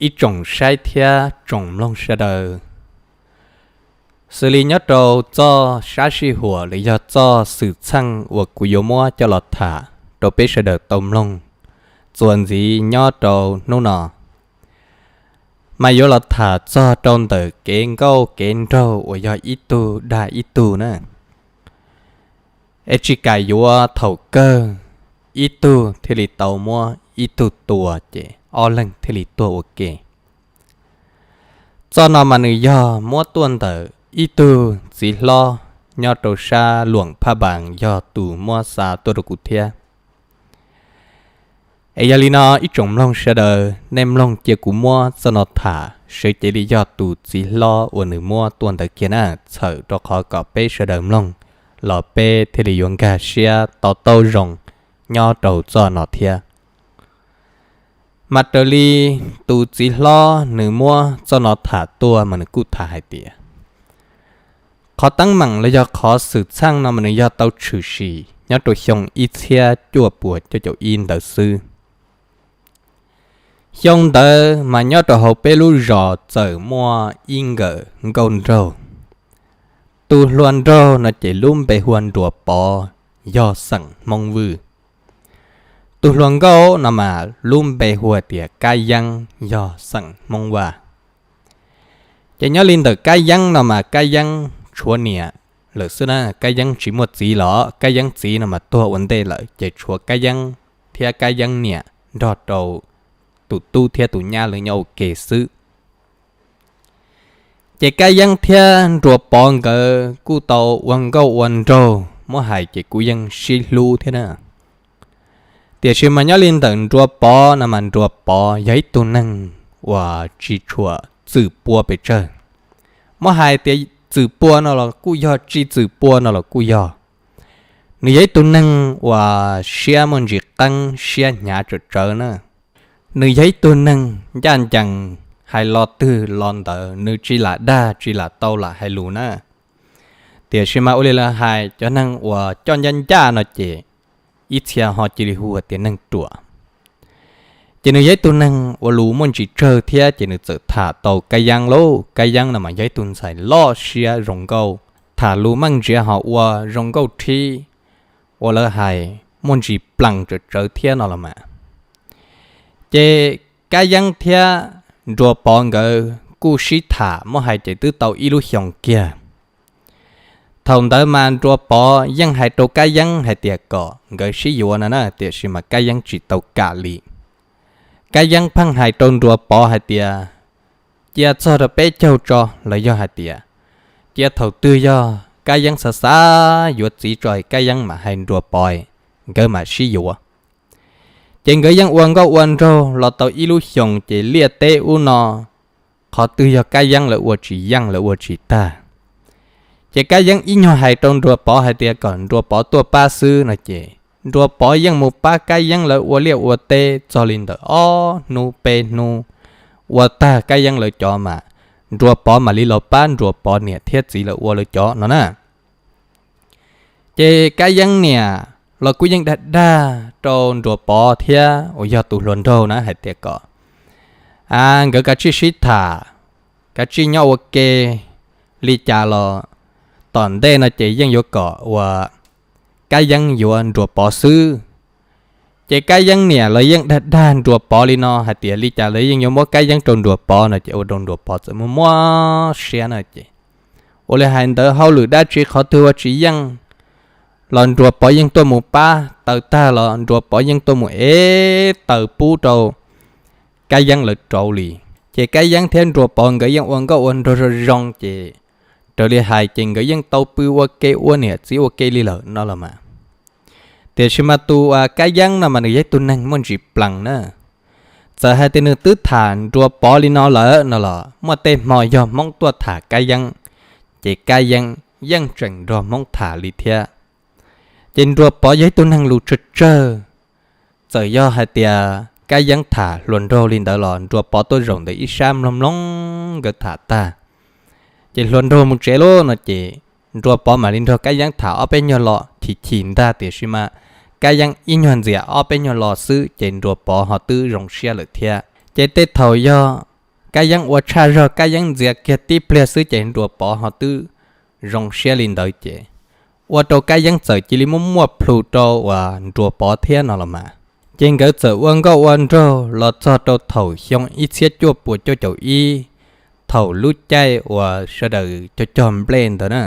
Ib tsoom saib thiab tsoom mloog sawv daws, xws li nyob rau txoj sab sij huam los yog txoj xwm txheej uas kuv yuav muab coj los tham rau peb sawv daws tau mloog txuas ntxiv nyob rau hnub no, mas yuav los tham txog rau ntawm kev nkauj kev nraug uas yog ib tug dag ib tug na. Es tsis kam yuav thaum kawg ib tug thiaj li tau muab ib tug tua ces ob leeg thiaj li tuag ua ke. Txoj no mas nws yog muab tuaj ntawm ib tug txiv hlob nyob rau sab Luam Phaj Npas yog tus muab xa tuaj rau kuv thiab. Es yog li no ib tsoom mloog sawv daws, nej mloog cia kuv muab txoj no tham sawv cev li yog tus txiv hlob uas nws muab tuaj ntawd kiag na, txhawm rau qhov kom peb sawv daws mloog los peb thiaj li yuav nkag siab to taub zoo nyob rau txoj no thiab. Mas raws li tus txiv hlob nws muab txoj no tham tuaj mas nws kuj tham hais tias, qhov teeb meem los yog qhov xwm txheej no mas nws yog tau tshwm sim nyob rau xyoo ib txhiab cuaj puas cuaj caum ib ntawd xwb. Xyoo ntawd mas nyob rau hauv peb lub zos txawm muaj ib nkawm nkauj nraug, tus hluas nraug no ces lub npe hu ua Nruas Pov, yog xeem Hmoob Vwj. Tus hluas nkauj no mas lub npe hu tias Kab Yeeb, yog xeem Hmoob Vaj. Ces nyob li ntawm Kab Yeeb no mas Kab Yeeb tshuav niam lawm xwb na, Kab Yeeb tsis muaj txiv los, Kab Yeeb txiv no mas tuag ua ntej lawm, ces tshuav Kab Yeeb thiab Kab Yeeb niam nrog rau tus tub thiab tus nyab lawv nyob ua ke xwb. Ces Kab Yeeb thiab Nruas Pov nkawd kuj tau ua nkauj ua nraug, muab hais ces kuj yeej sib hlub thiab na. Tiam sis mas nyob li ntawm Nruas Pov no mas Nruas Pov yog ib tug neeg uas tsis tshua txwm pua pes tsawg. Muab hais tias txwm pua no los kuj yog, tsis txwm pua no los kuj yog. Nws yog ib tug neeg uas siab muaj ntsis qeeb, siab hnyav tsawm tsawv na. Nws yog ib tug neeg ncaj ncees, hais lo twg los ntawd nws tsis lam dag tsis lam tau lam hais lus na. Tiam sis mas ua li lawv hais cov neeg uas coj ncaj ncaj no ces ib txhia ho cia li hu tias neeg ruam. Ces nws yog ib tug neeg ua lus muaj ntsis tsawg thiab ces nws txawm tham tau Kab Yeeb lauj. Kab Yeeb no mas yog ib tug ntxhais loj siab zoo nkauj, tham lus meej ntsiav ho ua zoo nkauj rhib, uas lawv hais muaj ntsis plees tsawm tsawv thiab no los mas. Ces Kab Yeeb thiab Nruas Pov nkawd kuj sib tham muab hais ces twb tau ib lub xyoos kiag. Thaum ntawd mas Nruas Pov yeej hais rau Kab Yeeb hais tias kom nkawd sib yuav no na, tiam sis mas Kab Yeeb tsis tau kam li. Kab Yeeb pheej hais rau Nruas Pov hais tias cia txog rau peb caug tso los yog hais tias cia thaum twg yog Kab Yeeb xav xav yuav txiv tso Kab Yeeb mam hais Nruas Pov, nkawd mam sib yuav. Ces nkawd yeej ua nkauj ua nraug los tau ib lub xyoos ces liaj teb ub no qhov twg yog Kab Yeeb lawv ua tsis yeej lawv ua tsis tag. Ces Kab Yeeb ib nyuag hais rau Nruas Pov hais tias kom Nruas Pov tuaj pab xwb no ces Nruas Pov yeej mus pab Kab Yeeb lawv ua liaj ua teb txog li ntawm ob hnub peb hnub, ua tag Kab Yeeb lawv cov mas Nruas Pov mam li los pab Nruas Pov niam thiab txiv lawv ua lawv cov no na. Ces Kab Yeeb niam los kuj yeej dag dag rau Nruas Pov thiab uas yog tus hluas nraug na hais tias kom a nkawd kav tsij sib tham, kav tsij nyob ua ke li cas los tom ntej no ces yeej yuav kom uas Kab Yeeb yuav Nruas Pov xwb. Ces Kab Yeeb niam los yeej dag dag Nruas Pov li no hais tias li cas los yeej yuav muab Kab Yeeb rau Nruas Pov no ces ua rau Nruas Pov txawm muaj muab siab na ces ua li hais ntawd hauj lwm dab tsi qhov twg ua tsis yeej los Nruas Pov yeej tuaj mus pab, taws tag los Nruas Pov yeej tuaj mus ev taws pub rau Kab Yeeb lawv rauv li. Ces Kab Yeeb thiab Nruas Pov nkawd yeej ua nkauj ua nraug zoo zoo ces raws li hais ces nkawd yeej tau pw ua ke ua niam txiv ua ke li lawm no los mas. Tiam sis mas tus Kab Yeeb no mas nws yog ib tug neeg muaj ntsis plees na. Txawm hais tias nws twb tham Nruas Pov li no lawm no los muaj tej hmo yog Hmoob tuaj tham Kab Yeeb, ces Kab Yeeb yeej tseem nrog Hmoob tham li thiab. Ces Nruas Pov yog ib tug neeg lus tsawg tsawg. Txawm yog hais tias Kab Yeeb tham hluas nraug li ntawd los Nruas Pov tuaj zaum ntawm ib sab mloog mloog nkawd tham tag, ces hluas nraug mus tsev lauj no ces Nruas Pov mam li nrog Kab Yeeb tham ob peb nyuag lo chim chim ntag, tiam sis mas Kab Yeeb ib nyuag ntxias ob peb nyuag lo xwb ces Nruas Pov ho twb zoo siab lawm thiab. Ces tej thaum yog Kab Yeeb ua tshaj zog, Kab Yeeb ntxias kiag tib pliag xwb ces Nruas Pov ho twb zoo siab li ntawd ces ua rau Kab Yeeb txawm cia li muaj muaj plhus rau uas Nruas Pov thiab no los mas. Ces nkawd txawm ua nkauj ua nraug los txog rau thaum xyoo ib txhiab cuaj puas cuaj caum ib, thaum lub caij uas sawv daws cog cog nplej ntawd na.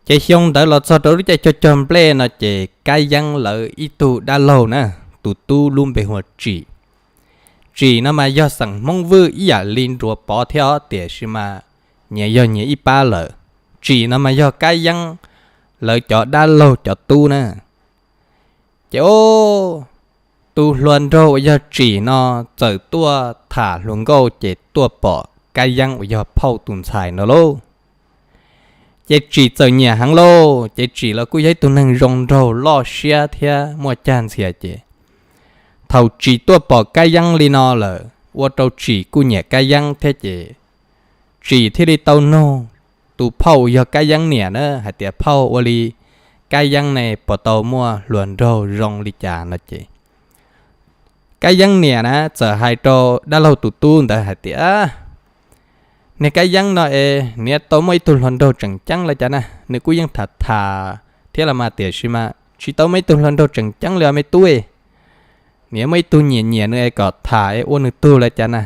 Ces xyoo ntawd los txog rau lub caij cog cog nplej no ces Kab Yeeb lawv ib tug dab laug na, tus tub lub npe hu ua Tsim. Tsim no mas yog xeem Hmoob Vwj ib yam li Nruas Pov thiab os, tiam sis mas nyias yog nyias ib pab lawm. Tsim no mas yog Kab Yeeb lawv cov dab laug cov tub na. Ces o, tus hluas nraug uas yog Tsim no txawm tuaj tham hluas nkauj ces tuaj pom Kab Yeeb uas yog Phauj tus ntxhais no lauj. Ces Tsim txawm nyiam heev lauj, ces Tsim los kuj yog ib tug neeg zoo nraug loj siab thiab muaj cag ntxhias ces thaum Tsim tuaj pom Kab Yeeb li no lawm ua rau Tsim kuj nyiam Kab Yeeb thiab ces Tsim thiaj li tau nug tus Phauj uas yog Kab Yeeb niam na hais tias, Phauj, ua li Kab Yeeb ne puas tau muaj hluas nraug zoo li cas no ces Kab Yeeb niam na txawm hais rau dab laug tus tub ntawd hais tias, Niag Kab Yeeb no es nws tau muaj ib tug hluas nraug tseem ceeb lawm cas na, nws kuj yeej tham tham thiab los mas tiam sis mas tsis tau muaj ib tug hluas nraug tseem ceeb li os me tub. Nws muaj ib tug nyiam nyiam nws es kom tham es ua nws tug lawm cas na.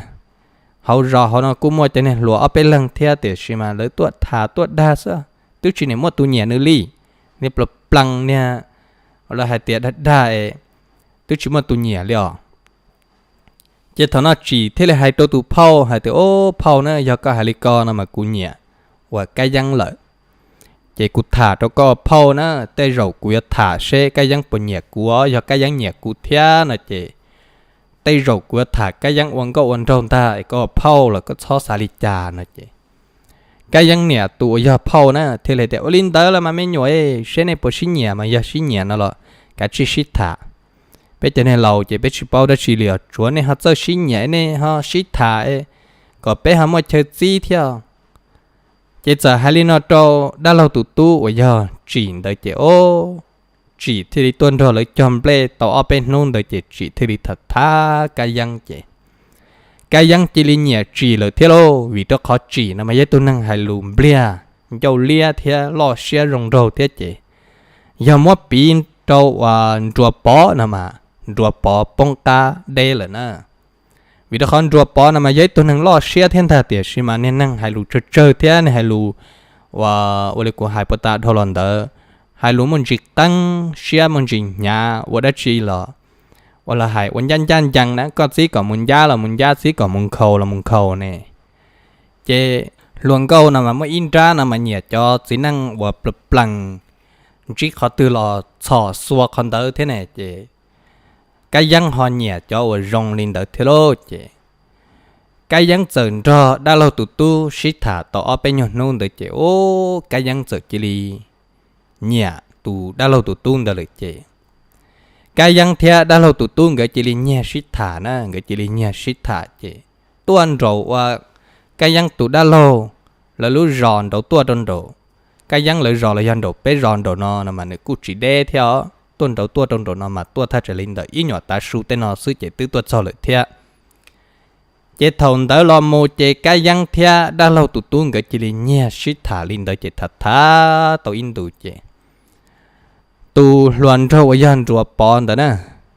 Hauv zos hauv no kuj muaj cov niag hluas ob peb leeg thiab tiam sis mas lawv tuaj tham tuaj dag xwb, twb tsis nim muaj tus nyiam nws li. Niag plas plees niag lawv hais tias dag dag es twb tsis muaj tus nyiam li os. Ces thaum no Tsim thiaj li hais rau tus Phauj hais tias, Au Phauj na, yog koj hais li ko no mas kuv nyiam uas Kab Yeeb lawm. Ces kuv tham rau koj Phauj na, tej zaum kuv yuav tham seb Kab Yeeb puas nyiam kuv os, yog Kab Yeeb nyiam kuv thiab no ces tej zaum kuv yuav tham Kab Yeeb ua nkauj ua nraug ntag es koj Phauj los koj txhob xav li cas no ces Kab Yeeb niam tus uas yog Phauj na thiaj li tias, Ua li ntawd los mas me nyuam, seb nej puas sib nyiam, mas yog sib nyiam no los kav tsij sib tham. Peb cov niag laus ces peb tsis paub dab tsi li os, tsuav nej ho txawj sib nyiam nej ho sib tham kom peb ho muaj chaw txib thiab. Ces txawm hais li no rau dab laug tus tub uas yog Tsim ntawd ces o, Tsim thiaj li tuaj nrog lawv cog nplej tau ob peb hnub ntawd ces Tsim thiaj li tham tham Kab Yeeb ces Kab Yeeb cia li nyiam Tsim lawm thiab lauj, vim rau qhov Tsim no mas yog ib tug neeg hais lus npliag ncauj liab thiab loj siab zoo nraug thiab ces yog muab piv rau uas Nruas Pov no mas Nruas Pov poob qab deb lawm na. Vim rau qhov Nruas Pov no mas yog ib tug neeg loj siab thiab ntag tiam sis mas niag neeg hais lus tsawg tsawg thiab niag hais lus uas ua li kuv hais puag ta dhau los ntawd, hais lus muaj ntsis qeeb siab muaj ntsis hnyav ua dab tsi los ua los hais ua ncaj ncaj ncees na, koj txib kom mus ncab los mus ncab, txib kom mus nkhaus los mus nkhaus ne. Ces hluas nkauj no mas muaj ib nrab no mas nyiam cov txiv neej uas plas plees, ntsib qhov twg los txhom xua qhov ntawd thiab ne ces Kab Yeeb ho nyiam cov uas zoo li ntawd thiab lauj ces Kab Yeeb txawm nrog dab laug tus tub sib tham tau ob peb nyuag hnub ntawd ces o, Kab Yeeb txawm cia li nyiam tus dab laug tus tub ntawd lawm ces Kab Yeeb thiab dab laug tus tub nkawd cia li nyiag sib tham na, nkawd cia li nyiag sib tham ces tuaj nraum uas Kab Yeeb tus dab laug lawv lub zos nraud tuaj rau nraum Kab Yeeb lawv zos los yog nraum peb zos nraum no no mas nws kuj tsis deb thiab os, tuaj nraud tuaj rau nraum no mas tuaj thaj tsam li ntawm ib nyuam tav su tej no xwb ces twb tuaj txog lawm thiab. Ces thaum ntawd los mus ces Kab Yeeb thiab dab laug tus tub nkawd cia li nyiag sib tham li ntawd ces tham tham tau ib ntus ces tus hluas nraug uas yog Nruas Pov ntawd na,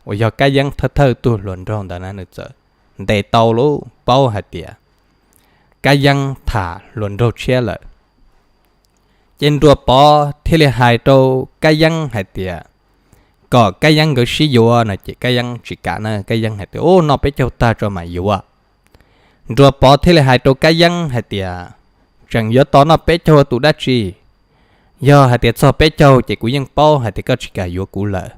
uas yog Kab Yeeb thawj thawj tug hluas nraug ntawd na nws txawm ntes tau lub paub hais tias Kab Yeeb tham hluas nraug tshiab lawm. Ces Nruas Pov thiaj li hais rau Kab Yeeb hais tias kom Kab Yeeb nkawd sib yuav no ces Kab Yeeb tsis kam na, Kab Yeeb hais tias, Ub, noj peb caug tag tso mam yuav. Nruas Pov thiaj li hais rau Kab Yeeb hais tias, Tseem yuav tos noj peb caug ua tus dab tsi? Yog hais tias txog peb caug ces kuv yeej paub hais tias koj tsis kam yuav kuv lawm.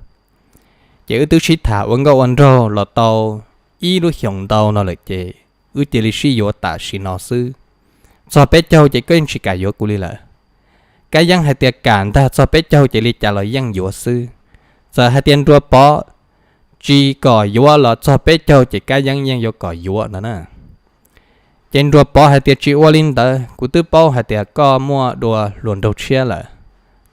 Ces wb twb sib tham ua nkauj ua nraug los tau ib lub xyoos ntau no lawm ces wb cia li sib yuav tam sim no xwb. Txog peb caug ces koj yeej tsis kam yuav kuv li lawm. Kab Yeeb hais tias, Kam ntag, txog peb caug ces li cas los yeej yuav xwb. Txawm hais tias Nruas Pov tsis kom yuav los txog peb caug ces Kab Yeeb yeej yuav kom yuav no na. Ces Nruas Pov hais tias, Tsis ua li ntawd, kuv twb paub hais tias koj muaj dua hluas nraug tshiab lawm.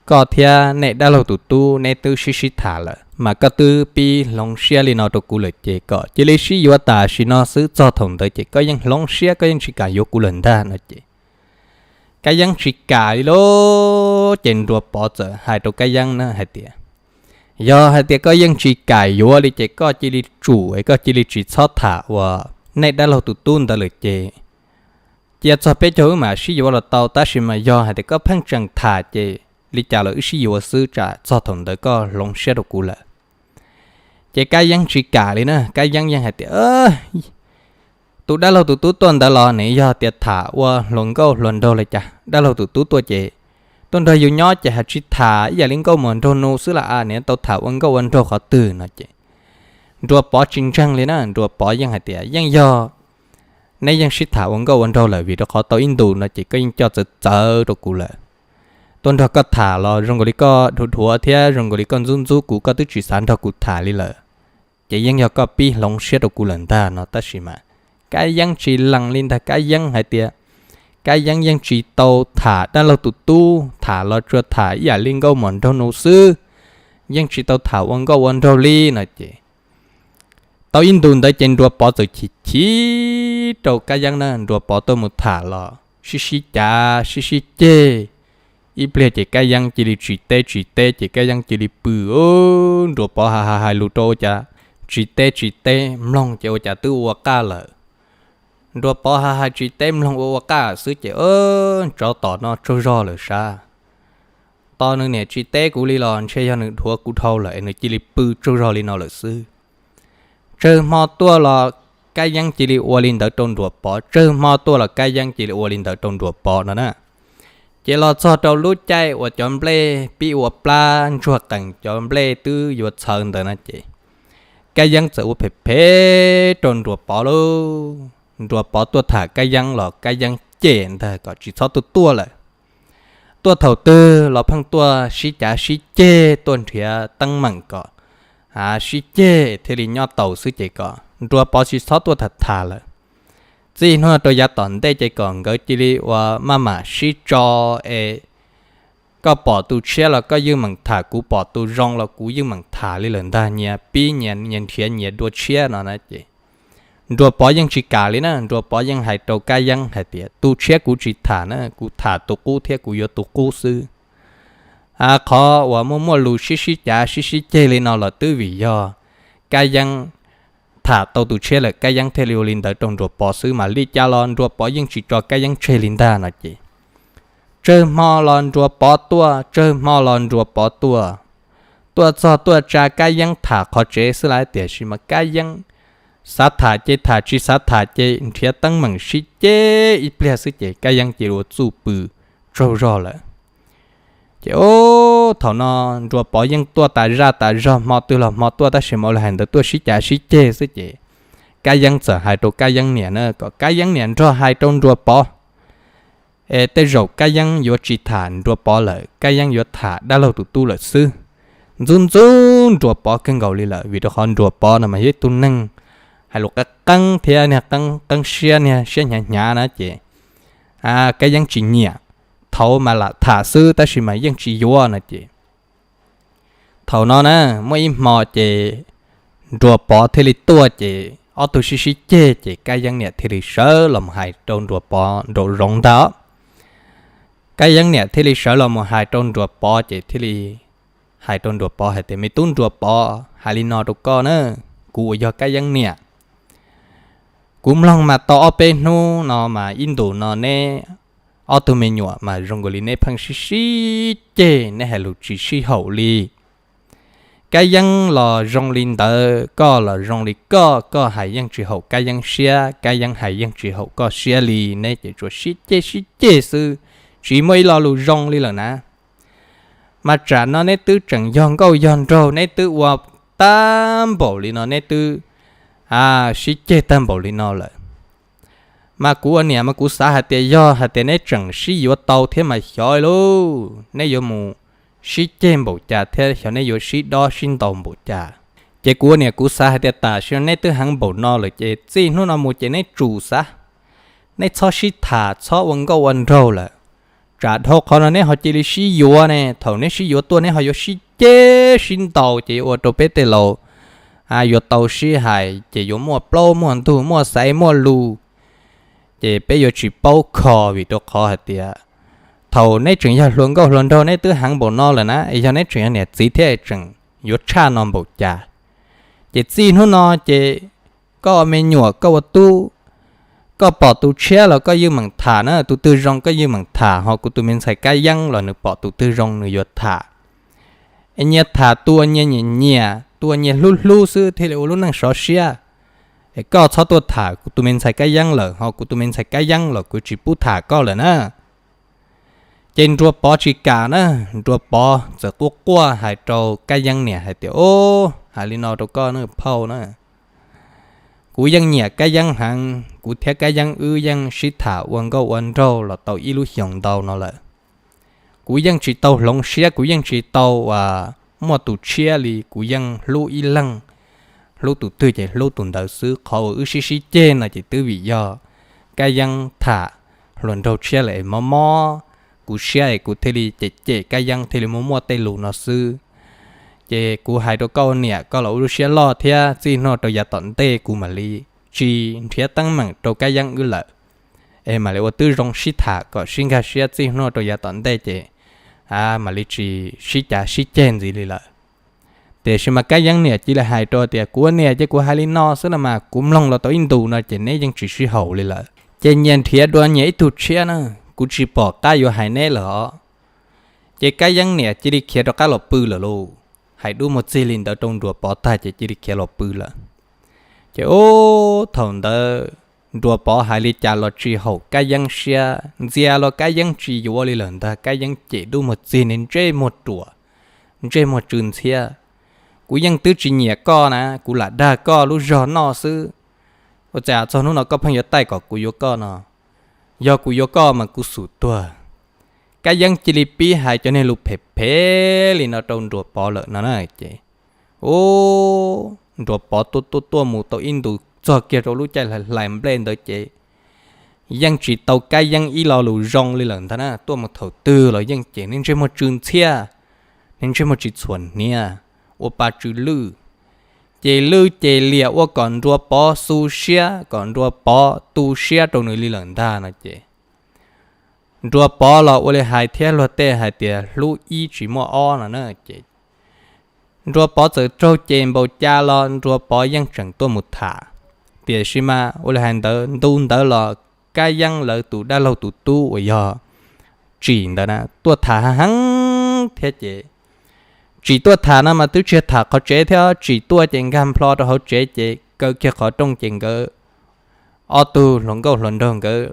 Koj thiab nej dab laug tus tub neb twb sib sib tham lawm. mas koj twb pib hloov siab li no rau kuv lawm ces kom cia li sib yuav tam sim no xwb, txog thaum ntawd ces koj yeej hloov siab, koj yeej tsis kam yuav kuv lawm ntag no ces Kab Yeeb tsis kam li lauj. Ces Nruas Pov txawm hais rau Kab Yeeb na hais tias, yog hais tias koj yeej tsis kam yuav li ces koj cia li tsum es koj cia li tsis txhob tham uas nej dab laug tus tub ntawd lawm ces cia txog peb caug wb mam sib yuav los tau, tab sis mas yog hais tias koj pheej tseem tham ces li cas los wb sib yuav xwb, tsam txog thaum ntawd koj hloov siab rau kuv lawm. Ces Kab Yeeb tsis kam li na, Kab Yeeb yeej hais tias, tus dab laug tus tub tuaj ntawd los nws yog tias tham ua hluas nkauj hluas nraug li cas, dab laug tus tub tuaj ces tuaj nrog yus nyob ces hais tsis tham ib yam li nkauj muam nraug nus xwb las, nws tau tham ua nkauj ua nraug qhov twg no ces Nruas Pov tsis ntseeg li na, Nruas Pov yeej hais tias yeej yog neb yeej sib tham ua nkauj ua nraug lawm, vim rau qhov tau ib ntus no ces koj yeej coj txawv txawv rau kuv lawm. Tuaj nrog koj tham los zoo nkaus li koj dhuav dhuav thiab zoo nkaus li koj ntxub ntxub kuv, koj twb tsis xav nrog kuv tham li lawm, ces yeej yog koj pib hloov siab rau kuv lawm ntag no. Tab sis mas Kab Yeeb tsis lees li ntag, Kab Yeeb hais tias Kab Yeeb yeej tsis tau tham dab laug tus tub, tham los tsuas tham ib yam li nkauj muam nraug nus xwb, yeej tsis tau tham ua nkauj ua nraug li no ces tau ib ntus ntawd ces Nruas Pov txawm chim chim rau Kab Yeeb na, Nruas Pov tuaj mus tham los sib sib cav sib sib ceg ib pliag ces Kab Yeeb cia li tsis teb tsis teb ces Kab Yeeb cia li pw. Nruas Pov hais hais hais lus rau ua cas tsis teb tsis teb, mloog ces ua cas twb ua qaj lawm. Nruas Pov hais hais tsis teb mloog ua ua qaj xwb ces, tsov tom no tsaug zog lawm sav. Tos nws niam tsis teb kuv li los ntshe yog nws dhuav kuv dhau lawm es nws cia li pw tsaug zog li no lawm xwb. Tsawg hmo tuaj los Kab Yeeb cia li ua li ntawd rau Nruas Pov, tsawg hmo tuaj los Kab Yeeb cia li ua li ntawd rau Nruas Pov no na. Ces los txog rau lub caij uas cov nplej pib ua plab ntsuag qees, cov nplej twb yuav txhawv ntawd na ces Kab Yeeb txawm ua phem phem rau Nruas Pov lauj. Nruas Pov tuaj tham Kab Yeeb los Kab Yeeb cem ntag kom tsis txhob tuaj tuaj lawm. Tuaj thaum twg los pheej tuaj sib cav sib ceg, tuaj nrhiav teeb meem kom sib ceg thiaj li nyob tau xwb ces kom Nruas Pov tsis txhob tuaj tham tham lawm. Txij hnub rau yav tom ntej ces kom nkawd cia li ua maj mam sib tso es koj pom tus tshiab los koj yeej meem tham, kuv pom tus zoo los kuv yeej meem tham li lawm ntag, nyias pib nyias nyias nrhiav nyias dua tshiab no na ces Nruas Pov yeej tsis kam li na, Nruas Pov yeej hais rau Kab Yeeb hais tias tus tshiab kuv tsis tham na, kuv tham tus qub thiab kuv yuav tus qub xwb. Qhov uas muaj muaj lus sib sib cav sib sib ceg li no los twb vim yog Kab Yeeb tham tau tus tshiab lawm Kab Yeeb thiaj li ua li ntawd rau Nruas Pov xwb, mas li cas los Nruas Pov yeej tsis tso Kab Yeeb tseg li ntag no ces tsawg hmo los Nruas Pov tuaj, tsawg hmo los Nruas Pov tuaj. Tuaj txog tuaj tsa Kab Yeeb tham qhov tsev xwb las, tiam sis mas Kab Yeeb xav tham ces tham, tsis xav tham ces nrhiav teeb meem sib ceg ib pliag xwb ces Kab Yeeb cia li ua txuj pw tsaug zog lawm. Ces thaum no Nruas Pov yeej tuaj tas zaj tas zog, hmo twg los hmo tuaj, tab sis mas ua li hais ntawd tuaj sib cav sib ceg xwb ces Kab Yeeb txawm hais rau Kab Yeeb niam na kom Kab Yeeb niam nrog hais rau Nruas Pov es tej zaum Kab Yeeb yuav tsis tham Nruas Pov lawm, Kab Yeeb yuav tham dab laug tus tub lawm xwb. Ntxub ntxub Nruas Pov kawg nkaus li lawm, vim rau qhov Nruas Pov no mas yog ib tug neeg hais lus qeeb qeeb thiab niag qeeb siab, niag siab hnyav hnyav na ces Kab Yeeb tsis nyiam. Thaum mas lam tham xwb tab sis mas yeej tsis yuav no ces thaum no na, muaj ib hmo ces Nruas Pov thiaj li tuaj ces ob tug sib sib ceg ces Kab Yeeb niam thiaj li sawv los mus hais rau Nruas Pov nraum zoov ntag. Kab Yeeb niam thiaj li sawv los mus hais rau Nruas Pov ces thiaj li hais rau Nruas Pov hais tias, me tub Nruas Pov, hais li no rau koj na, kuv uas yog Kab Yeeb niam, kuv mloog mas tau ob peb hnub no mas ib ntus no neb ob tug me nyuam mas zoo nkaus li neb pheej sib sib ceg, neb hais lus tsis sib haum li. Kab Yeeb los zoo li ntawd, koj los zoo li koj, koj hais yeej tsis haum Kab Yeeb siab, Kab Yeeb hais yeej tsis haum koj siab li, neb ces tsuas sib ceg sib ceg xwb, tsis muaj ib lo lus zoo li lawm na. Mas tsam no neb twb tseem yog nkauj yog nraug, neb twb ua tag npaum li no, neb twb sib ceg tag npaum li no lawm. Mas kuv ua niam mas kuv xav hais tias yog hais tias neb tseem sib yuav tau thiab mas xyov lauj, neb yuav mus sib ceg npaum cas thiab xyov neb yuav sib dob sib ntaus npaum cas. Ces kuv ua niam kuv xav hais tias tam sim no neb twb heev npaum no lawm ces txij hnub no mus ces neb tsum xav, neb txhob sib tham txhob ua nkauj ua nraug lawm. tsam dhau qhov no neb ho cia li sib yuav ne, thaum neb sib yuav tuaj neb ho yuav sib ceg sib ntaus ces ua rau peb tej laus yuav tau sib hais ces yuav muaj plaub muaj ntug muaj xaiv muaj lus, ces peb yuav tsis paub kho vim rau qhov hais tias thaum neb tseem yog hluas nkauj hluas nraug neb twb heev npaum no lawm na, es yog neb tseem yog niam txiv thiab tseem yuav tshaj no npaum cas. Ces txij hnub no ces koj ua me nyuam koj ua tub, koj pom tus tshiab los koj yeej meem tham na, tus twg zoo koj yeej meem tham, ho kuv tus me ntxhais Kab Yeeb los nws pom tus twg zoo nws yuav tham. Es nyias tham tus uas nyias nyiam nyiam, tus uas nyias hlub hlub xwb thiaj li ua lub neej sov siab. Es koj txhob tuaj tham kuv tus me ntxhais Kab Yeeb lawm, ho kuv tus me ntxhais Kab Yeeb los kuv tsis pub tham koj lawm na. Ces Nruas Pov tsis kam na, Nruas Pov txawm quaj quaj hais rau Kab Yeeb niam hais tias, Ub, hais li no rau koj na phauj na, kuv yeej nyiam Kab Yeeb heev, kuv thiab Kab Yeeb wb yeej sib tham ua nkauj ua nraug los tau ib lub xyoos ntau no lawm. Kuv yeej tsis tau hloov siab, kuv yeej tsis tau muaj tus tshiab li, kuv yeej hlub ib leeg, hlub tus twg ces hlub tus ntawd xwb. Qhov uas wb sib sib ceg no ces twb vim yog Kab Yeeb tham hluas nraug tshiab lawm es mob mob kuv siab es kuv thiaj li cem cem Kab Yeeb thiaj li muaj muaj tej lus no xwb. Ces kuv hais rau koj ua niam koj los ua lub siab loj thiab, txij hnub rau yav tom ntej kuv mam li tsis nrhiav teeb meem rau Kab Yeeb wb lawm, es mam li ua tib zoo sib tham kom sib nkag siab, txij hnub rau yav tom ntej ces mam li tsis sib cav sib ceg ntxiv li lawm. Tiam sis mas Kab Yeeb niam cia li hais rau tias, Kuv ua niam ces kuv hais li no xwb no mas, kuv mloog los tau ib ntus no ces neb yeej tsis sib haum li lawm, ces nyias nrhiav dua nyias ib tug tshiab na, kuv tsis pom qab yuav hais neb lawm os. Ces Kab Yeeb niam cia li khiav rov qab los pw lawm lauj. Hais dub muag txig li ntawd rau Nruas Pov tag ces cia li khiav los pw lawm. Ces ub, thaum ntawd Nruas Pov hais li cas los tsis haum Kab Yeeb siab, ntxias los Kab Yeeb tsis yuav li lawm ntag. Kab Yeeb cem dub muag txig, ntsej muag ruam, ntsej muag tsw ntxhiab. Kuv yeej twb tsis nyiam koj na, kuv lam dag koj lub zog noj xwb. Ua cas txog hnub no koj pheej yuav taij kom kuv yuav koj no? Yog kuv yuav koj mas kuv xum tuag. Kab Yeeb cia li pib hais cov niag lus phem phem li no rau Nruas Pov lawm no na. Ces ub, Nruas Pov tuaj tuaj tuaj mus tau ib ntus txog kiag rau lub caij hlais nplej ntawd ces yeej tsis tau Kab Yeeb ib lo lus zoo li lawm ntag na. Tuaj mus thaum twg los yeej cem, niag ntsej muag tsw ntxhiab, niag ntsej muag tsis txhuam hniav, ua pa tsw lwj. Ces lwj ces liam ua kom Nruas Pov xu siab, kom Nruas Pov tu siab rau nws li lawm ntag no ces Nruas Pov los ua li hais thiab luag tej hais tias hlub ib tsis muaj ob no na. Ces Nruas Pov txawm raug cem npaum cas los Nruas Pov yeej tseem tuaj mus tham. Tiam sis mas ua li hais ntawd ntu ntawd los Kab Yeeb lawv tus dab laug tus tub uas yog Tsim ntawd na tuaj tham heev thiab ces Tsim tuaj tham no mas twb tsis tham qhov tsev thiab, Tsim tuaj ces nkag nplho rau hauv tsev ces kaw kiag qhov rooj ces nkawd ob tug hluas nkauj hluas nraug nkawd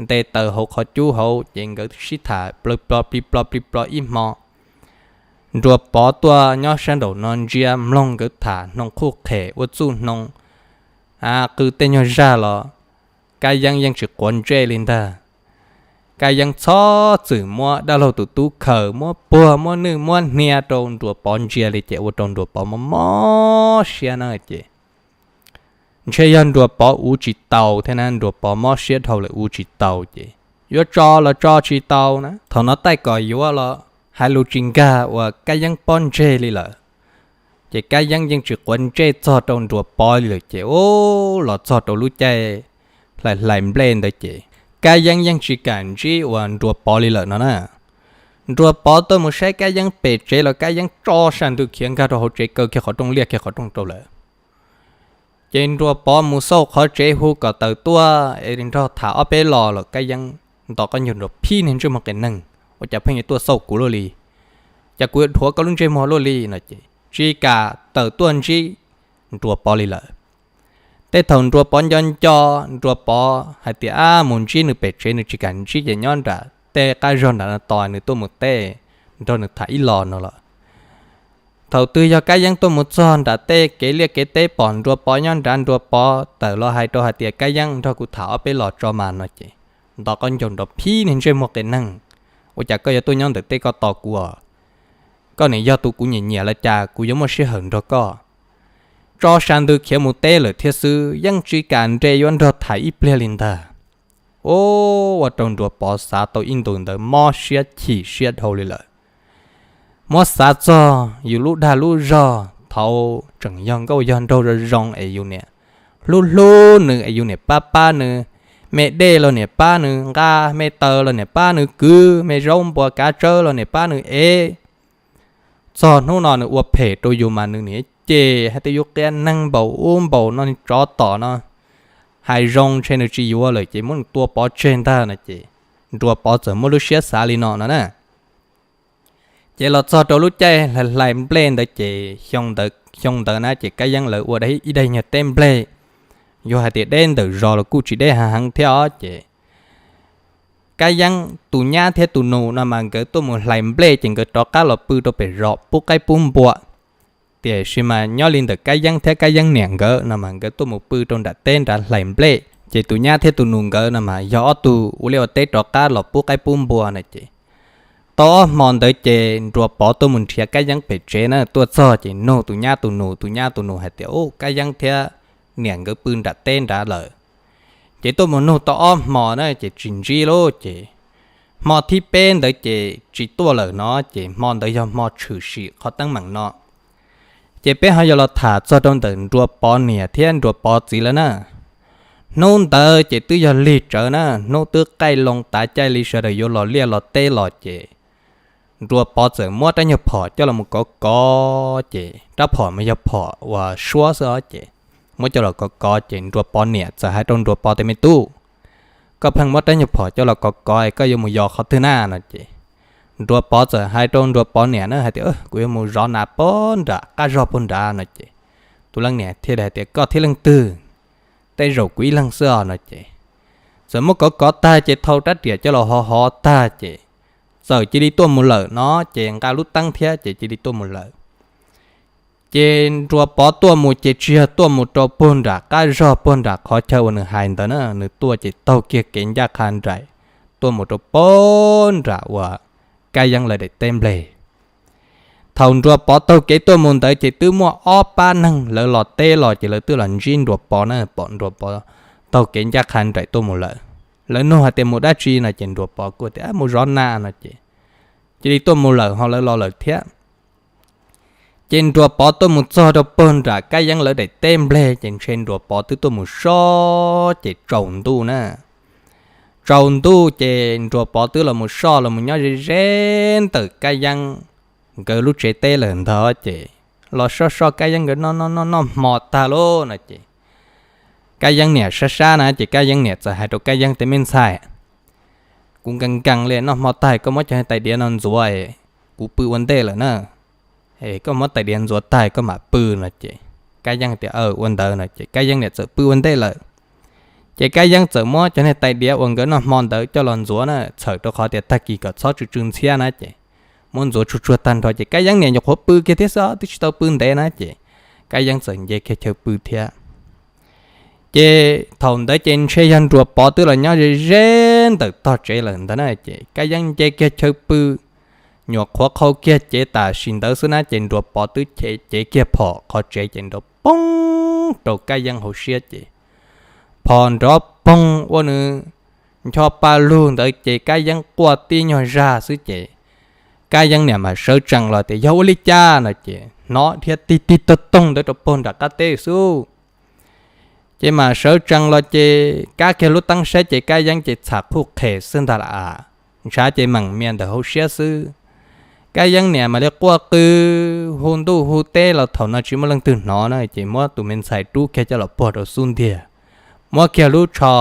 nte taws hauv qhov cub hauv ces nkawd sib tham plaws plo plig plo plig plo ib hmo. Nruas Pov tuaj nyob sab nraum no ntsia mloog nkawd tham hnoos qhuj qhem ua txuj hnoo, a, qw tej nyuag zaj los Kab Yeeb yeej tsis quav ntsej li ntag. Kab Yeeb txhob txwm muab dab laug tus tub khaws, muab puag muab nwj muab hnia rau Nruas Pov ntsia li ces ua rau Nruas Pov mob mob siab na ces ntshe yog Nruas Pov ua tsis tau thiab na, Nruas Pov mob siab dhau lawm ua tsis tau ces yuav tso los tso tsis tau na. Thaum no taij kom yuav los hais lus tsis nkag uas Kab Yeeb pob ntseg li lawm. Ces Kab Yeeb yeej tsis quav ntsej txog rau Nruas Pov li lawm ces ub, los txog rau lub caij hlais hlais nplej ntawd ces Kab Yeeb yeej tsis kam ntsib uas Nruas Pov li lawm no na. Nruas Pov tuaj mus saib Kab Yeeb pem tsev los Kab Yeeb tso sab ntws khiav nkag rau hauv tsev kaw kiag qhov rooj liaj kiag qhov rooj rau lawm. Ces Nruas Pov mus xauj qhov tsev hu kom tawm tuaj es nrog tham ob peb los los Kab Yeeb nto qab ncaug nrov phib niag ntsej muag qias neeg, ua cas pheej yuav tuaj xauj kuv luaj li? Cas kuv yuav dhuav koj lub ntsej muag luaj li no ces tsis kam tawm tuaj ntsib Nruas Pov li lawm. Tej thaum Nruas Pov nco nco, Nruas Pov hais tias ab mus ntsib nws pem tsev nws tsis kam ntsib ces nyob nram tej qab zog nram no tos nws tuaj mus teb, nrog nws tham ib los no los. Thaum twg yog Kab Yeeb tuaj mus txog nram tej kev liaj kev teb pom Nruas Pov nyob nrad, Nruas Pov tawm los hais rau hais tias Kab Yeeb nrog kuv tham ob peb los tso mas no ces nto qab ncaug nrov phib niag ntsej muag qias neeg, ua cas koj yuav tuaj nyob ntawm tej koj tos kuv os? Koj nim yog tus kuv nyiam nyiam los cas kuv yuav muaj sij hawm nrog koj? Tso sab ntws khiav mus teb lawm thiab xwb, yeej tsis kam nres yuav nrog tham ib pliag li ntag. Ua rau Nruas Pov xav tau ib ntus ntawd mob siab chim siab dhau li lawm. Muab xav txog yus lub dag lub zog thaud tseem yog nkauj yog nraug zoo zoo es yus niam hlub hlub nws es yus niam pab pab nws, me dej los niam pab nws nqa, me taws los niam pab nws kwv, me zaub npua kav tsawb los niam pab nws ev. Txog hnub no nws ua phem rau yus mas nws niam cem hais tias yus qias neeg npaum ub npaum no, tsov tom no, hais zoo ntshe nws tsis yuav lawm ces muab nws tua pov tseg ntag no ces Nruas Pov txawm muaj lub siab xav li no no na. Ces los txog rau lub caij hlais nplej ntawd ces xyoo ntawd na ces Kab Yeeb lawv ua ib daim nyuag teb nplej, yog hais tias deb ntawm zos los kuj tsis deb hav heev thiab os ces Kab Yeeb tus nyab thiab tus nus no mas nkawd tuaj mus hlais nplej ces nkawd rov qab los pw rau pem zos pub qaib pub npua. Tiam sis mas nyob li ntawm Kab Yeeb thiab Kab Yeeb niam nkawd no mas nkawd tuaj mus pw rau nram teb nrad hlais nplej ces tus nyab thiab tus nus nkawd no mas yog ob tug ua liaj ua teb rov qab los pub qaib pub npua no ces tau ob hmo ntawd ces Nruas Pov tuaj mus nrhiav Kab Yeeb pem tsev na, tuaj txog ces nug tus nyab tus nus, tus nyab tus nus hais tias, Ub, Kab Yeeb thiab niam nkawd pw nram teb nrad lawm. Ces tuaj mus nug tau ob hmo na ces tsis ntsib lauj ces hmo thib peb ntawd ces tsis tuaj lawm no ces hmo ntawd yog hmo tshwm sim qhov teeb meem no. Ces peb ho yuav los tham txog rau ntawm Nruas Pov niam thiab Nruas Pov txiv lawm na. Hnub ntawd ces twb yog lig tsawv na, hnub twb qaij loo tav caij li sawv daws yuav los liaj los teb los ces Nruas Pov txawm muab rab nyuag phom coj los mus kov kov ces rab phom mas yog phom uas suab xwb os ces muab coj los kov kov ces Nruas Pov niam txawm hais rau Nruas Pov tias, Me tub, koj pheej muab rab nyuag phom coj los kov kov es koj yuav mus yos qhov twg na no ces Nruas Pov txawm hais rau Nruas Pov niam na hais tias, Kuv yuav mus zov nas pog nram qab zog pog nrad no ces tus leej niam thiaj li hais tias, Koj thiab leej twg? Tej zaum kuv ib leeg xwb os no ces txawm muab kov kov tag ces thau rab riam coj los hov hov tag ces txawm cia li tuaj mus lawm no ces nqa lub teeb thiab ces cia li tuaj mus lawm. Ces Nruas Pov tuaj mus ces tsis yog tuaj mus rau puag nram qab zog puag nram qhov chaw uas nws hais ntawd na, nws tuaj ces taug kiag kev ncaj qha nraim tuaj mus rau puag nram uas Kab Yeeb lawv daim teb nplej. Thaum Nruas Pov taug kev tuaj mus ntawd ces twb muaj ob pab neeg lawv los teb los ces lawv twb los ntsib Nruas Pov na, pom Nruas Pov taug kev ncaj qha nraim tuaj mus lawm. Lawv nug hais tias, Mus dab tsi no ces Nruas Pov kuj tias, Mus zov nas no ces cia li tuaj mus lawm ho lawv los lawm thiab. Ces Nruas Pov tuaj mus txog rau puag nram Kab Yeeb lawv daim teb nplej ces ntshe Nruas Pov twb tuaj mus soj ces tsaus ntuj na. Tsaus ntuj ces Nruas Pov twb los mus soj los mus nyob ze ze ntawm Kab Yeeb nkawd lub tsev teb lawm ntag ces los soj soj Kab Yeeb nkawd noj noj noj noj hmo tag lauj no ces Kab Yeeb niam sab sab na ces Kab Yeeb niam txawm hais rau Kab Yeeb tias, Me ntxhais, kuv nkees nkees li, noj hmo tag koj muab cov niag tais diav no ntxuav, kuv pw ua ntej lawm na. Koj muab tais diav ntxuav tag koj mam pw no ces Kab Yeeb tias, Ua ntawd no ces Kab Yeeb niam txawm pw ua ntej lawm. Ces Kab Yeeb txawm muab cov niag tais diav uas nkawd noj hmo ntawd coj los ntxuav na, txhawm rau qhov tias tag kis kom txhob tsw tsw ntxhiab na ces muab ntxuav tsuag tsuag tag nrho ces Kab Yeeb niam nyuam qhuav pw kiag thiab xwb os, twb tsis tau pw ntev na ces Kab Yeeb txawm nce kiag chaw pw thiab. Ces thaum ntawd ces ntshe yog Nruas Pov twb los nyob ze ze ntawm tog tsev lawm ntag na ces Kab Yeeb nce kiag chaw pw, nyuam qhuav qhau kiag cev tam sim ntawd xwb na ces Nruas Pov twb cev kiag phom qhov tsev ces nrov poog rau Kab Yeeb hauv siab ces phom nrov poog ua nws ncho pa lug ntawd ces Kab Yeeb quaj tib nyuag zag xwb ces Kab Yeeb niam mas sawv tsees los tias, Yog ua li cas no ces hnov dhia tig tig toog toog ntawd rau puag nram qab teb xwb. Ces mas sawv tsees los ces kab kiag lub teeb saib ces Kab Yeeb ces txham qhuj qhem xwb ntag lam as, ntshav ces meem mias ntawm hauv siab xwb. Kab Yeeb niam mam li quaj qw hu ntuj hu teb los thaum no tsis muaj leej twg hnov na ces muab tus me ntxhais rub kiag coj los puag rau xub ntiag, muab kiag lub tsho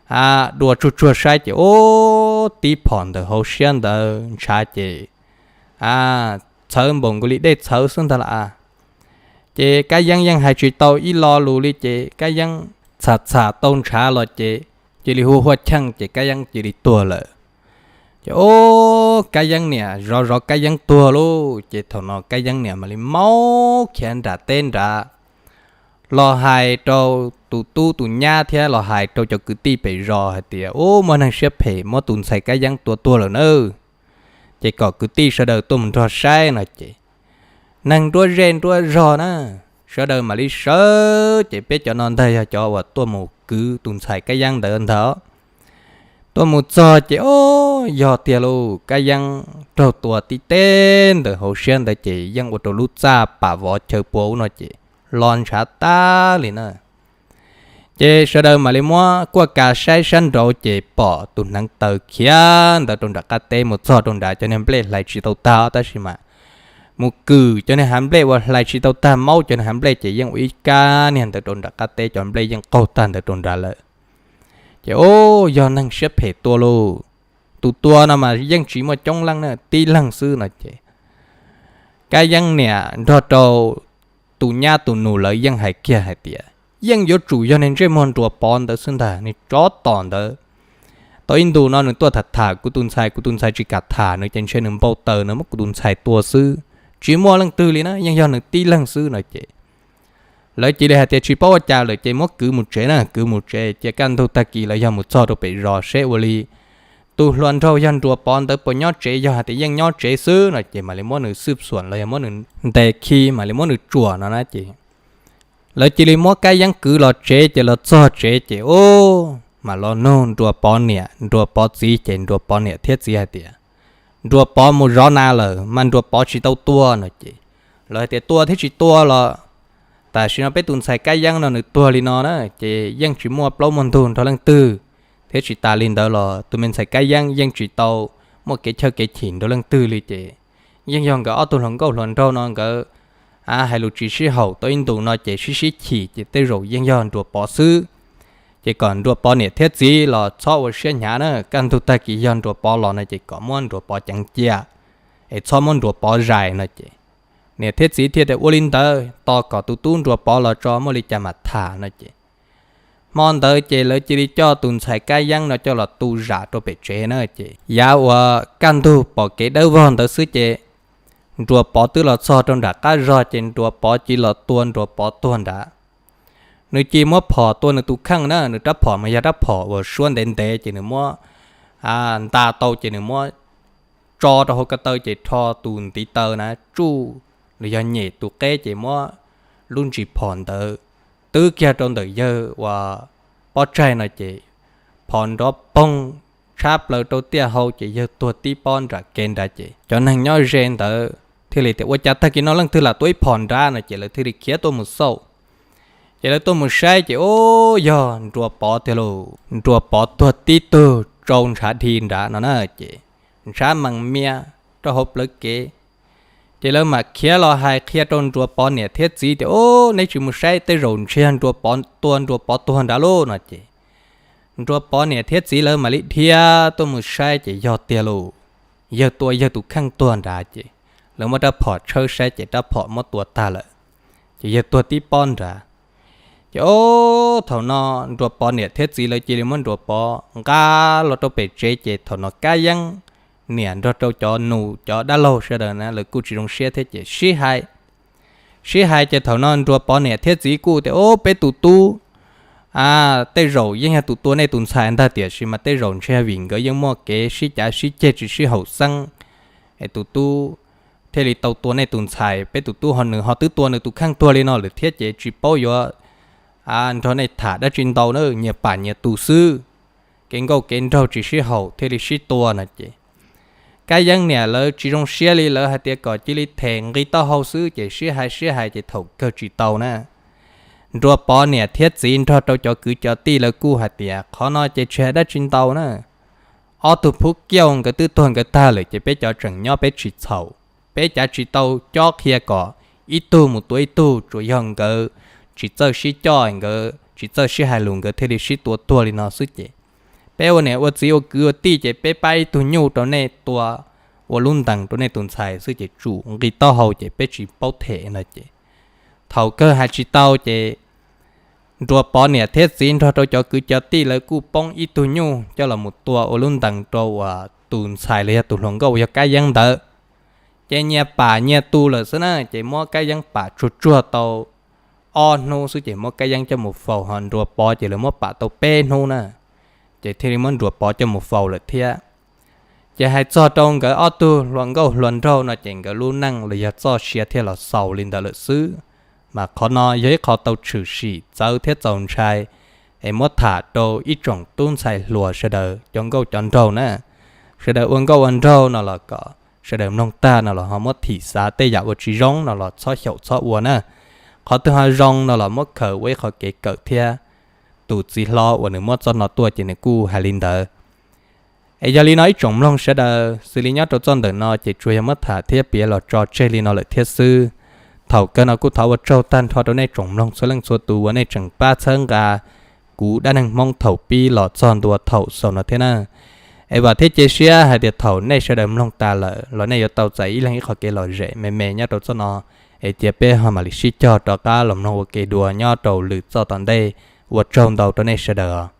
a dua tsuag tsuag saib ces ub tib phom ntawm hauv siab ntawd ntshav ces a txhawv npaum nkaus li dej txhawv xwb ntag lam as. Ces Kab Yeeb yeej hais tsis tau ib lo lus li ces Kab Yeeb txham txham tau ntshav los ces cia li hu hua cheej ces Kab Yeeb cia li tuag lawm. Ces ub Kab Yeeb niam zov zov Kab Yeeb tuag lauj ces thaum no Kab Yeeb niam mam li maub khiav nram teb nrad los hais rau tus tub tus nyab thiab los hais rau cov kwv tij pem zos hais tias ub muaj neeg siab phem muab tus ntxhais Kab Yeeb tua tuag lawm na, ces kom kwv tij sawv daws tuaj mus nrog saib no ces neeg nruab zej nruab zog na sawv daws mam li sawv ces peb cov no ntag yog cov uas tuaj mus kwv tus ntxhais Kab Yeeb ntawd ntag. Tuaj mus txog ces o, yog tiag lauj, Kab Yeeb raug tua tib teg ntawm hauv siab ntawd ces yeej ua rau lub txaj pam vov chaw pua ub no ces los ntshav tag li na. Ces sawv daws mam li muab kuaj ka saib sab nraud ces pom tus hneev taw khiav ntawd rau nram qab teb mus txog rau nrad, cov niag nplej hlais tsis tau tag tab sis mas mus kwm cov niag hav nplej uas hlais tsis tau tag, maub cov niag hav nplej ces yeej ua ib kab niag ntawd rau nram qab teb, cov nplej yeej qaug tag ntawd rau nrad lawm. Ces o, yog neeg siab phem tua lauj, tus tua no mas yeej tsis muaj coob leej na, tib leeg xwb no ces Kab Yeeb niam nrog rau tus nyab tus nus lawv yeej hais kiag hais tias yeej yuav tsum yog niag ntsej muag Nruas Pov ntawd xwb ntag, niag tsov tom ntawd. Tau ib ntus no nws tuaj tham tham kuv tus ntxhais, kuv tus ntxhais tsis kam tham nws ces ntshe nws npau taws nws muab kuv tus ntxhais tua xwb, tsis muaj leej twg li na, yeej yog nws tib leeg xwb no ces lawv cia li hais tias tsis paub ua cas lawm ces muab kwv mus tsev na, kwv mus tsev cia kaj ntug tag kis lawv yog mus txog rau pem zos seb ua li tus hluas nraug yog Nruas Pov ntawd puas nyob tsev, yog hais tias yeej nyob tsev xwb no ces mam li muab nws xwb xuam los yog muab nws ntes khi mam li muab nws tsuam no na ces lawv cia li muab Kab Yeeb kwv los tsev ces los txog tsev ces o, mam los nug Nruas Pov niam Nruas Pov txiv ces Nruas Pov niam thiab txiv hais tias Nruas Pov mus zov nas lawm mas Nruas Pov tsis tau tua no ces lawv hais tias tua thiab tsis tua los tam sim no peb tus ntxhais Kab Yeeb no nws tuag li no na ces yeej tsis muaj plaub muaj ntug nrog leej twg, thiab tsis tas li ntawd los tus me ntxhais Kab Yeeb yeej tsis tau muaj kev chawj kev chim nrog leej twg li ces yeej yog nkawd ob tug hluas nkauj hluas nraug no nkawd hais lus tsis sib haum tau ib ntus no ces sib sib chim ces tej zaum yeej yog Nruas Pov xwb. Ces kom Nruas Pov niam thiab txiv los txhob ua siab hnyav na, kaj ntug tag kis yog Nruas Pov los no ces kom muab Nruas Pov ceev cia es txhob muab Nruas Pov zais no ces niam thiab txiv thiaj tias ua li ntawd tos kom tus tub Nruas Pov los tso muaj li cas mam tham no ces hmo ntawd ces lawv cia li coj tus ntxhais Kab Yeeb no coj los tu zam rau pem tsev na ces yav uas kaj ntug pom kev dawb vog ntawd xwb ces Nruas Pov twb los txog rau nram qab zog ces Nruas Pov cia li los tua Nruas Pov tuag nrad. Nws cia li muab phom tua nws tus kheej na, nws rab phom mas yog rab phom uas suab ntev ntev ces nws muab nta tau ces nws muab tso rau hauv ko taw ces rho tus ntiv taw na tsuj los yog nyem tus qeb ces muab lub ntsis phom ntawd twb kiag rau ntawm yawg uas pob tsaig no ces phom nrov poog tshab plaws rau tiaj hau ces yawg tuag tib pob nram kev nrad ces cov neeg nyob ze ntawd thiaj li tias ua cas tag kis no leej twg lam tua ib phom nrad no ces lawv thiaj li khiav tuaj mus xauj. Ces lawv tuaj mus saib ces o, yog Nruas Pov tiag lauj, Nruas Pov tuag tib tug tsau ntshav dhi nrad no na ces ntshav mees mias rau hauv plawv kev. Ces lawv mam khiav los hais qhia rau Nruas Pov niam thiab txiv tias o, neb tsis mus saib tej zaum ntshe yog Nruas Pov tua Nruas Pov tuag nrad lauj no ces Nruas Pov niam thiab txiv lawv mam li dhia tuaj mus saib ces yog tiag lauj, yawg tua yawg tus kheej tuag nrad ces lawv muab rab phom tshawb saib ces rab phom muab tua tag lawm ces yawg tuag tib pob nrad. Ces o, thaum no Nruas Pov niam thiab txiv lawv cia li muab Nruas Pov nqa los rau pem tsev ces thaum no Kab Yeeb niam nrog rau cov nus cov dab laug sawv daws na lawv kuj tsis zoo siab thiab ces sib hais sib hais ces thaum no Nruas Pov niam thiab txiv kuj tias o, peb tus tub tej zaum yeej yog tus tua nej tus ntxhais ntag tiam sis mas tej zaum ntshe vim nkawd yeej muaj kev sib cav sib ceg tsis sib haum xeeb es tus tub thiaj li tau tua nej tus ntxhais, peb tus tub ho nws ho twb tua nws tus kheej tuag li no lawm thiab ces tsis paub yuav nrog nej tham dab tsi ntau na, nyias pam nyias tus xwb, kev nkauj kev nraug tsis sib haum thiaj li sib tua no ces Kab Yeeb niam lawv tsis zoo siab li, lawv hais tias kom cia li them nqi taub hau xwb ces sib hais sib hais ces thaum kawg tsis tau na. Nruas Pov niam thiab txiv nrog rau cov kwv cov tij lawv kuj hais tias qhov no ces tsis hais dab tsi ntau na, ob tug phub kiauj nkawd twb tuag nkawd tag lawm ces peb cov tseem nyob peb tsis txhaum, peb cav tsis tau cob qhia kom ib tug mus tua ib tug, tsuas yog nkawd tsis txawj sib coj, nkawd tsis txawj sib hais lus nkawd thiaj li sib tua tuag li no xwb ces peb ua niam ua txiv ua kwv ua tij ces peb pab ib tug nyuj rau nej tua ua lub ntees rau nej tus ntxhais xwb ces tsum nqi taub hau ces peb tsis paub them no ces thaum kawg hais tsis tau ces Nruas Pov niam thiab txiv nrog rau cov kwv cov tij lawv kuj poob ib tug nyuj coj los mus tua ua lub ntees rau uas tus ntxhais los yog tus hluas nkauj uas yog Kab Yeeb ntawd. Ces nyias pam nyias tus lawm xwb na, ces muab Kab Yeeb pam tsuag tsuag tau ob hnub xwb ces muab Kab Yeeb coj mus faus, ho Nruas Pov ces lawv muab pam tau peb hnub na, ces thiaj li muab Nruas Pov coj mus faus lawm thiab. Ces hais txog rau nkawd ob tug hluas nkauj hluas nraug no ces nkawd lub neej los yog txoj sia thiaj los xaus li ntawd lawm xwb. Mas qhov no yog ib qho tau tshwm sim txawv thiab txaus ntshai es muab tham rau ib tsoom tub ntxhais hluas sawv daws cov nkauj cov nraug na. Sawv daws ua nkauj ua nraug no los kom sawv daws mloog tag no los ho muab thim xav tej yam uas tsis zoo no los txhob xyaum txhob ua na. Qhov twg ho zoo no los muab khaws ua ib qho kev kawm thiab. Tus txiv hlob uas nws muab txoj no tuaj ces nws kuj hais li ntawd. Es yog li no ib tsoom mloog sawv daws, xws li nyob rau txoj ntawm no ces tsuas yog muab tham thiab piav los tso tseg li no lawm thiab xwb. Thaum kawg no kuj thov ua tsaug tag nrho rau nej tsoom mloog txhua leej txhua tus uas nej tseem pab txhawb nqa kuv dab neeg Hmoob thaum pib los txog ntua thaum xaus no thiab na. Es vam thiab cia siab hais tias thaum nej sawv daws mloog tas lawm los nej yuav tau txais ib leeg ib qho kev lom zem me me nyob rau txoj no, es cia peb ho mam li sib cog rov qab los mloog ua ke dua nyob rau lwm txoj tom ntej. Ua tsaug ntau rau nej sawv daws.